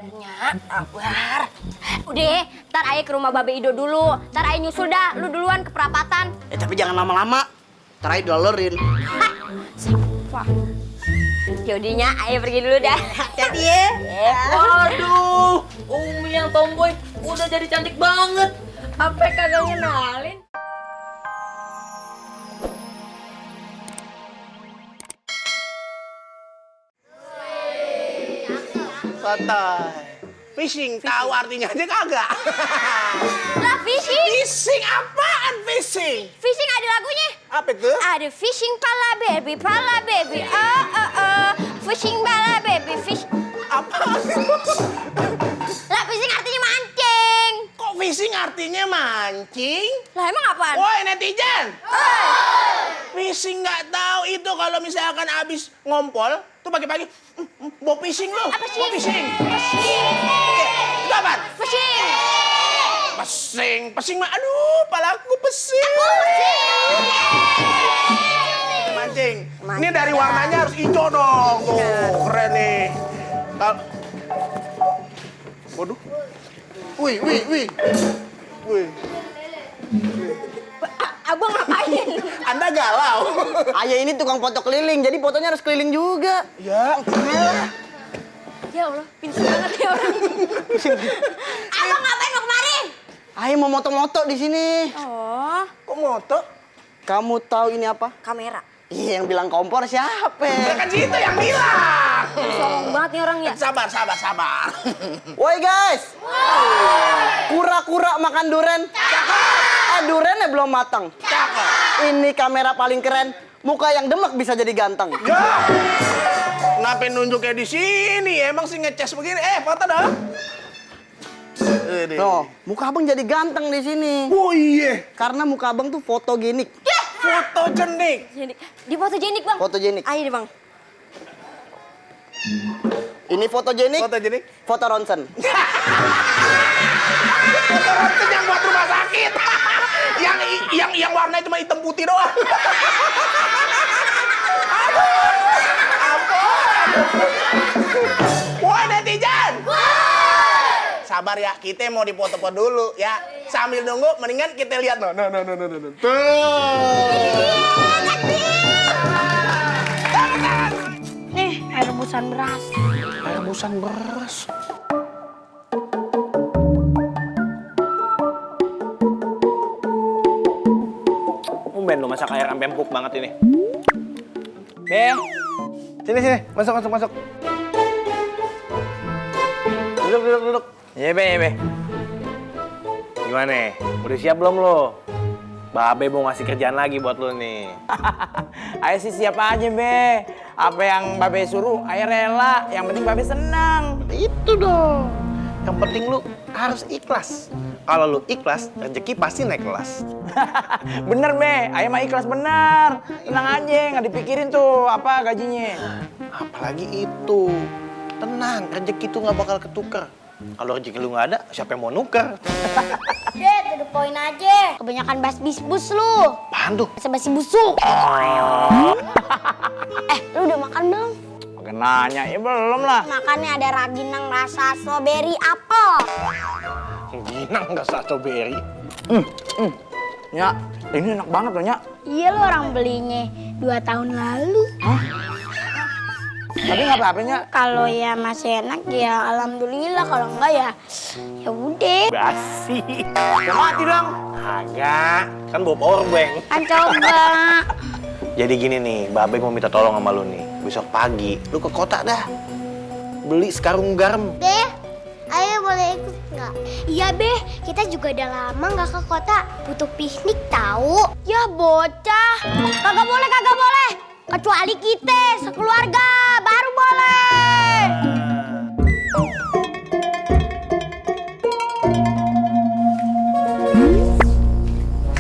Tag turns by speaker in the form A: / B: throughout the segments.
A: Nya, sabar. Udah, ntar Ayah ke rumah Babe Ido dulu. Ntar Ayah nyusul dah, lu duluan ke perapatan.
B: Tapi jangan lama-lama. Ntar aja dolerin.
A: Sampah. Yaudinya, Ayah pergi dulu dah.
B: Hati-hati ya.
C: Waduh, Umi yang tomboy udah jadi cantik banget. Apa kagak ngenalin?
B: Santai. Fishing, tahu artinya aja kagak?
A: Lah, fishing.
B: Fishing apaan fishing?
A: Fishing ada lagunya.
B: Apa itu?
A: Ada fishing pala baby, fishing pala baby, fish.
B: Apaan itu?
A: Lah, fishing artinya mancing.
B: Kok fishing artinya mancing?
A: Lah, emang apaan?
B: Woi netizen! Fishing nggak tahu itu kalau misalkan abis ngompol tuh pagi-pagi mau fishing lo.
A: Apa sih?
B: Mau fishing.
A: Fishing.
B: Itu apaan?
A: Fishing.
B: Pesing mah. Aduh, palaku pesing. Mancing. Ini dari warnanya harus hijau dong. Tuh, keren nih. Waduh. Wih.
A: Abang ngapain?
B: Anda galau.
D: Ayah ini tukang foto keliling, jadi fotonya harus keliling juga.
B: Ya,
A: Ya Allah, pintar banget ya orang. Abang ngapain mau kemari?
D: Ayah mau moto-moto di sini.
A: Oh,
B: kok moto?
D: Kamu tahu ini apa?
A: kamera.
D: Iya, yang bilang kompor siapa?
B: Ya kan situ yang bilang.
A: Sombong banget nih orang ya.
B: Sabar.
D: Woi guys, kura-kura makan duren. Durennya belum matang. Ini kamera paling keren. Muka yang demek bisa jadi ganteng.
B: Ya. Kenapa nunjuknya di sini? Emang sih ngecas begini. Foto dong.
D: Tuh, muka abang jadi ganteng di sini.
B: Oh iya.
D: Karena muka abang tuh fotogenik.
B: Fotogenik.
A: Jadi, di fotogenik bang.
D: Fotogenik.
A: Ayo deh bang.
D: Ini fotogenik.
B: Fotogenik.
D: Foto ronsen.
B: Foto ronsen yang buat rumah sakit. yang warna cuma hitam putih doang. Woi netizen. Sabar ya, kita mau dipoto-foto dulu ya. Sambil nunggu, mendingan kita lihat no.
A: Nih, air rebusan beras.
B: Air rebusan beras.
E: Tumben lo masak air sampai empuk banget ini. Sini. Masuk. Duduk. Iya, Be. Gimana? Udah siap belum lo? Babe mau ngasih kerjaan lagi buat lo nih.
F: Ayah sih siap aja, Be. Apa yang Babe suruh, ayah rela. Yang penting Babe senang.
E: Itu dong. Yang penting lu harus ikhlas. Kalau lu ikhlas, rezeki pasti naik kelas.
F: Bener, Be. Ayah mah ikhlas bener. Tenang aja, nggak dipikirin tuh apa gajinya.
E: Apalagi itu. Tenang, rezeki tuh nggak bakal ketukar. Kalau rezeki lu nggak ada, siapa yang mau nuker?
A: Deh, to the point aja. Kebanyakan bas-bis-bus lu.
E: Apaan tuh?
A: Basi busuk. Lu udah makan belum?
F: Pakai nanya, ya belum lah.
A: Makannya ada ragginang rasa strawberry apel.
E: Ginang nggak usah strawberry.
F: Nya, ini enak banget loh, Nya.
A: Iya lo orang belinya 2 tahun lalu.
F: Tapi nggak apa-apa, Nya.
A: Kalau ya masih enak ya alhamdulillah, kalau enggak ya udah.
E: Basi.
F: Ya mati dong.
E: Agak. Kan bawa power bank.
A: Kan coba.
E: Jadi gini nih, Babe mau minta tolong sama lu nih. Besok pagi, lu ke kota dah. Beli sekarung garam.
G: Deh, ayo boleh ikut nggak? Iya, Beh. Kita juga udah lama nggak ke kota. Butuh piknik tahu.
A: Ya bocah. Kagak boleh. Kecuali kita sekeluarga baru boleh.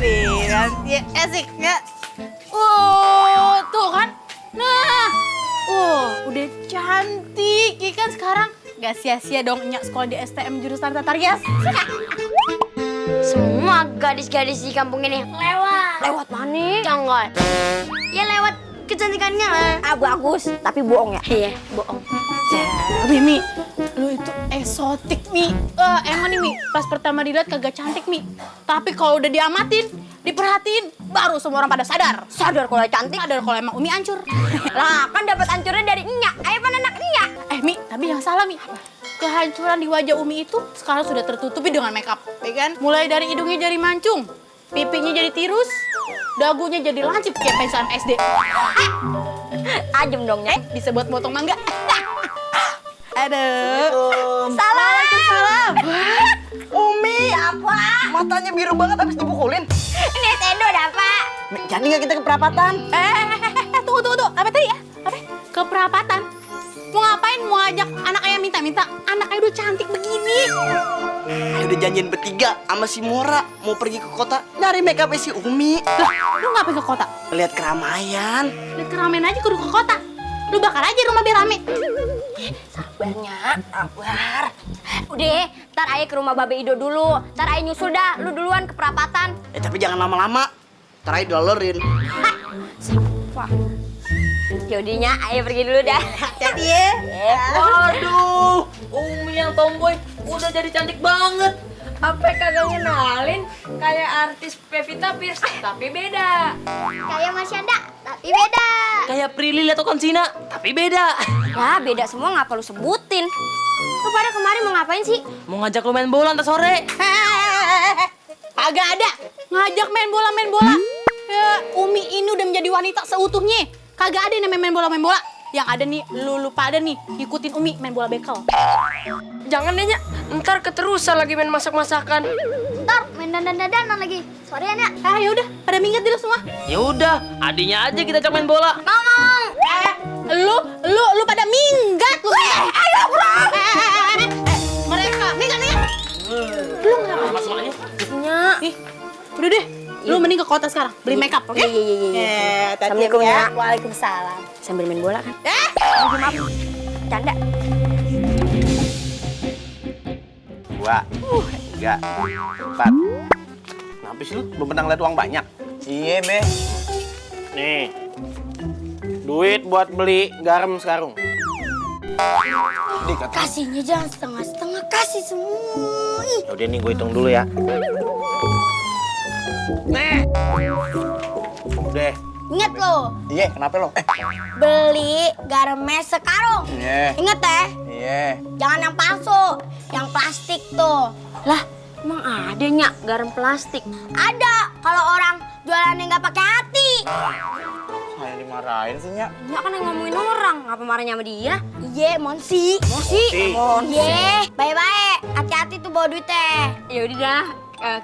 C: Nih, nanti asik nggak? Tuh kan. Nah, udah cantik. Ya kan sekarang nggak sia-sia dong Nyak sekolah di STM jurusan Tata Rias.
A: Semua gadis-gadis di kampung ini lewat mana? Jangan. Ya lewat kecantikannya lah. Bagus, tapi bohong ya. Iya, bohong.
C: Mi, lu itu eksotik, Mi. Emang nih, Mi, pas pertama dilihat kagak cantik, Mi. Tapi kalau udah diamatin, diperhatiin, baru semua orang pada sadar.
A: Sadar kalau cantik.
C: Sadar kalau emang Umi hancur.
A: Lah, kan dapat hancurnya dari Nyak. Ayo pan anak Nyak.
C: Mi, tapi jangan salah, Mi. Kehancuran di wajah Umi itu sekarang sudah tertutupi dengan makeup, ya kan? Mulai dari hidungnya jadi mancung, pipinya jadi tirus, dagunya jadi lancip kayak pensiun SD.
A: Ajem dong, Nyak.
C: Bisa buat potong mangga. Aduh.
D: Assalamualaikum.
A: Umi, apa?
D: Matanya biru banget habis dipukulin.
A: Ini Tendo dah, Pak.
D: Jadi nggak kita ke perapatan?
C: Tunggu. Apa tadi ya? Apa? Keperapatan. Mau ngapain? Mau ngajak anak ayah minta-minta? Anak ayah udah cantik begini.
D: Udah janjian bertiga sama si Mora mau pergi ke kota nyari make up si Umi.
C: Lah, lu ngapain ke kota?
D: Lihat keramaian.
C: Lihat keramaian aja kudu ke kota. Lu bakar aja rumah biar rame.
A: Sabarnya, sabar. Udah, ntar ayah ke rumah Babe Ido dulu. Ntar ayah nyusul dah, lu duluan ke perapatan.
D: Tapi jangan lama-lama. Ntar aja dolerin.
A: Wah. Yaudinya, ayah pergi dulu dah.
C: Hati-hati ya.
H: Waduh, Umi yang tomboy udah jadi cantik banget. Apa kagak ngenalin kayak artis Pevita Pierce, tapi beda.
G: Kayak Mas Yanda, tapi beda.
H: Kayak Prilly atau Konsina, tapi beda.
A: Ya, beda semua ngapa lu sebutin. Lu pada kemarin mau ngapain sih?
H: Mau ngajak lu main bola ntar sore.
C: Agak ada. Ngajak main bola. Ya, Umi ini udah menjadi wanita seutuhnya. Kagak ada yang namanya main bola. Yang ada nih, lu pada nih ikutin Umi main bola bekel.
H: Jangan deh, Nyak. Ntar keterusan lagi main masak-masakan.
G: Ntar main dandan-dandanan lagi. Sorry ya, Nak.
C: Ya udah, pada minggat dulu semua.
H: Ya udah, adinya aja kita ajak main bola.
C: Ngomong. Lu pada minggat lu. Ayo, bro. Mereka minggat. Lu ngapa masalahnya?
A: Nyak.
C: Ih, udah deh. Lu mending ke kota sekarang, beli makeup, oke?
A: Iya. Assalamualaikum, Nyak. Waalaikumsalam. Sambil main bola kan? Maaf. Canda.
E: 2, 3, 4. Kenapa sih lu? Belum pernah ngeliat uang banyak?
F: Iya, Be.
E: Nih, duit buat beli garam sekarung.
G: Kasihnya jangan setengah-setengah, kasih semua. Ih.
E: Udah nih, gue hitung dulu ya. Nih. Udah.
G: Ingat lo,
F: Iya, kenapa lo?
G: beli garamnya sekarung.
F: Iya.
G: Ingat ya,
F: Iya.
G: jangan yang palsu, yang plastik tuh.
A: Lah, emang ada Nyak garam plastik?
G: Ada kalau orang jualannya nggak pakai hati.
F: Saya dimarahin sih, Nyak.
A: Nyak kan yang ngomongin orang, ngapa marahnya sama dia?
G: Iya, Monsi. Iya, bye-bye. Hati-hati tuh bawa duitnya.
A: Ya udah dah,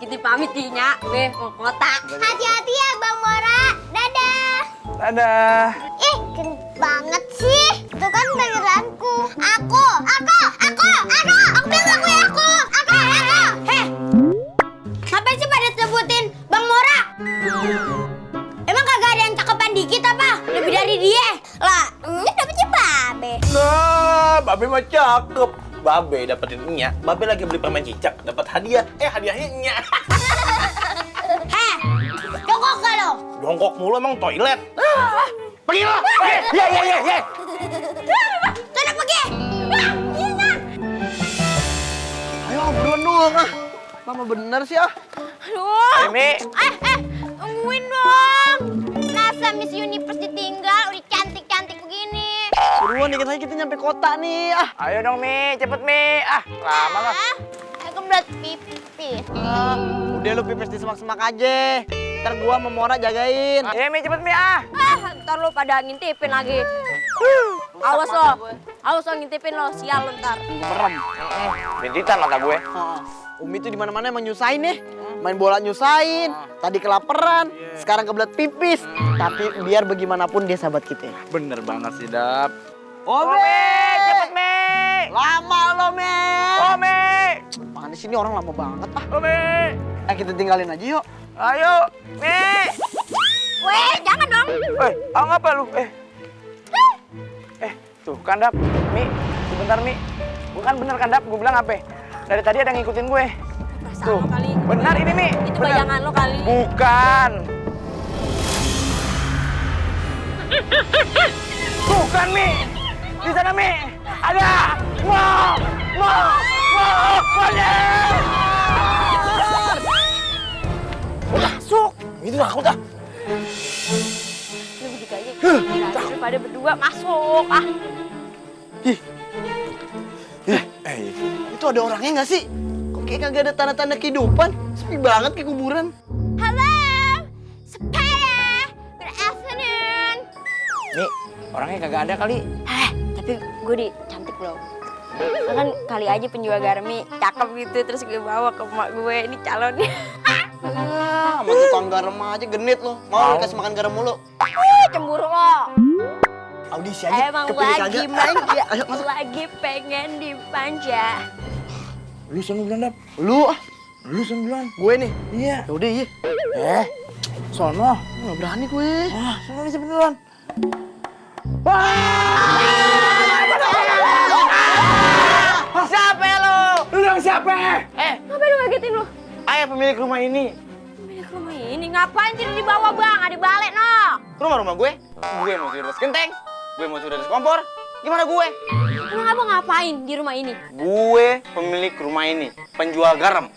A: kita pamit nih Nyak. Be, mau ke kota.
G: Hati-hati ya, Bang Mora. Dadah.
F: Dadah.
G: Ih, keren banget sih. Itu kan pangeranku. Aku bilang aku. Heh, ngapain sih pada sebutin Bang Mora? Emang kagak ada yang cakepan dikit apa? Lebih dari dia. Lah, ini dapetnya Babe.
E: Nah, Babe mah cakep. Babe dapetin Nyak. Babe lagi beli permen cicak, dapat hadiah. Hadiahnya Nyak.
G: Heh, jongkok gak lo?
E: Jongkok mulu emang toilet. Pergi lo. Ye.
G: Sana pergi.
D: Ayo buruan dong ah. Lama bener sih ah.
A: Aduh.
E: Mi.
A: Tungguin dong. Masa Miss Universe ditinggal udah cantik-cantik begini?
D: Buruan dikit lagi kita nyampe kota nih ah.
F: Ayo dong, Mi. Cepet, Mi. Lama lah.
G: Aku berat pipis.
D: Udah lu pipis di semak-semak aja. Ntar gua sama Mora jagain.
F: Iya, Mi. Cepet, Mi.
A: Ntar lu pada ngintipin lagi. Awas lo ngintipin lo, sial lo ntar.
F: Bintitan mata gue.
D: Umi tuh di mana-mana emang nyusahin nih. Main bola nyusahin, tadi kelaparan, sekarang kebelet pipis. Tapi biar bagaimanapun dia sahabat kita.
F: Bener banget sih, Dap.
D: Ome,
F: Cepet, Mi.
D: lama lo Me.
F: Mi.
D: Mana sini orang lama banget ah.
F: Mi.
D: Kita tinggalin aja yuk.
F: Ayo, Mi.
A: Weh, jangan dong.
F: Ngapa lu? Tuh kan, Dap. Mi, sebentar, Mi. Bukan bener kan, Dap? Gue bilang apa? Dari tadi ada yang ngikutin gue. Tuh,
A: Kali.
F: benar ini, Mi.
A: Itu
F: Benar.
A: bayangan lo kali.
F: Bukan. Tuh kan, Mi. Di sana, Mi. Ada! Mau!
B: Masuk. Itu takut ah.
A: Lu begitu aja. Daripada berdua masuk. Ah.
D: Itu ada orangnya nggak sih? Kok kayak kagak ada tanda-tanda kehidupan? Sepi banget kayak kuburan.
A: Halo. Sepeda. Good afternoon.
F: Nih, orangnya kagak ada kali.
A: Tapi gue cantik loh. Kan kali aja penjual garmi cakep gitu terus gue bawa ke emak gue ini calonnya.
D: Sama tukang garam aja genit lo. Mau lu kasih makan garam mulu.
A: Cemburu lo.
D: Audisi aja.
A: Emang
D: kepilih
A: lagi
D: kagak.
A: manja,
D: Ayo masuk.
A: lagi pengen dimanja.
F: Lu sana duluan, Dap.
D: Lu
F: Sana duluan.
D: gue nih.
F: Iya.
D: Yaudah iya.
F: Sono.
D: Nggak berani gue.
F: Sono bisa beneran.
D: Siapa ya lo?
F: Lu dong siapa?
A: Ngapain lu ngagetin lu?
D: Ayah pemilik rumah ini.
A: Pemilik rumah ini ngapain tidur di bawah bang? Ada balik no.
D: Rumah gue? Gue mau tidur di atas genteng. Gue mau tidur di atas kompor. Gimana gue?
A: Emang abang ngapain di rumah ini?
D: Gue pemilik rumah ini. Penjual garam.